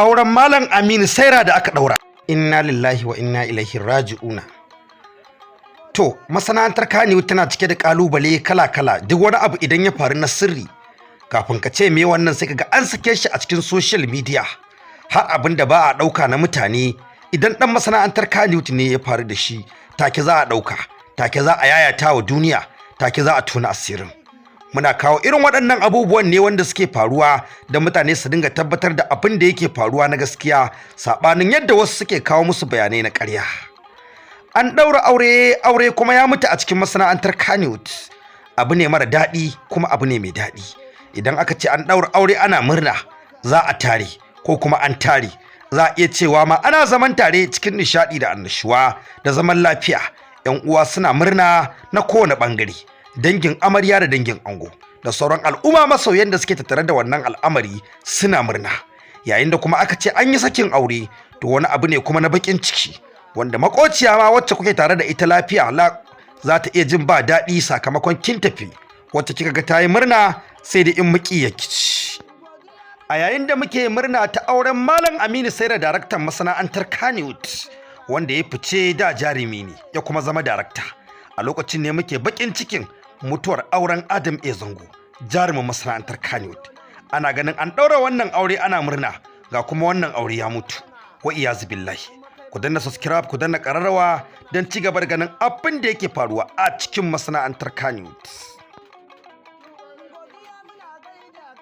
Auren Malam Aminu Saira da aka ɗaura. Inna lillahi wa inna ilaihi raji'una. To, masana'antar Kannywood tana cike da ƙalubale kala-kala. Duk wani abu idan ya faru na sirri, kafin ka ce me wannan, sai kaga an sake shi a cikin social media. Har abin da ba a ɗauka na mutane, idan ɗan masana'antar Kannywood ne ya faru da shi, take za a ɗauka, take za a yayata wa duniya, take za a tona asirin. Muna kawo irin waɗannan abubuwan ne wanda suke faruwa da mutane su dinga tabbatar da abin da yake faruwa na gaskiya, saɓanin yadda wasu suke kawo musu bayanai na ƙarya. An ɗaura aure, aure kuma ya mutu a cikin masana'antar Kannywood. Abu ne mara daɗi kuma abu ne mai daɗi. Idan aka ce an ɗaura aure, ana murna za a tare ko kuma an tare. Za a iya cewa ma ana zaman tare cikin nishaɗi da annashuwa da zaman lafiya. 'Yan uwa suna murna na kowane ɓangare, dangin amarya da dangin ango da sauran al'umma masoyan da suke tattare da wannan al'amari suna murna. Yayin da kuma aka ce an yi sakin aure, to wani abu ne kuma na bakin ciki, wanda makociya ma wacce kuke tare da ita lafiya za ta iya jin ba daɗi sakamakon kin tafi. Wacce kika ga ta yi murna, sai da in muki ya kici. A yayin da muke murna ta auren Malam Aminu Saira, daraktan masana'antar Kannywood, wanda ya fice da jarumi ne ya kuma zama darakta, a lokacin ne muke bakin cikin mutuwar auren Adam A Zango, jarumin masana'antar Kannywood. Ana ganin an ɗaura wannan aure ana murna, ga kuma wannan aure ya mutu, wa iyazu billahi. Ku danna subscribe, ku danna ƙararrawa don ci gaba da ganin abin da yake faruwa a cikin masana'antar Kannywood.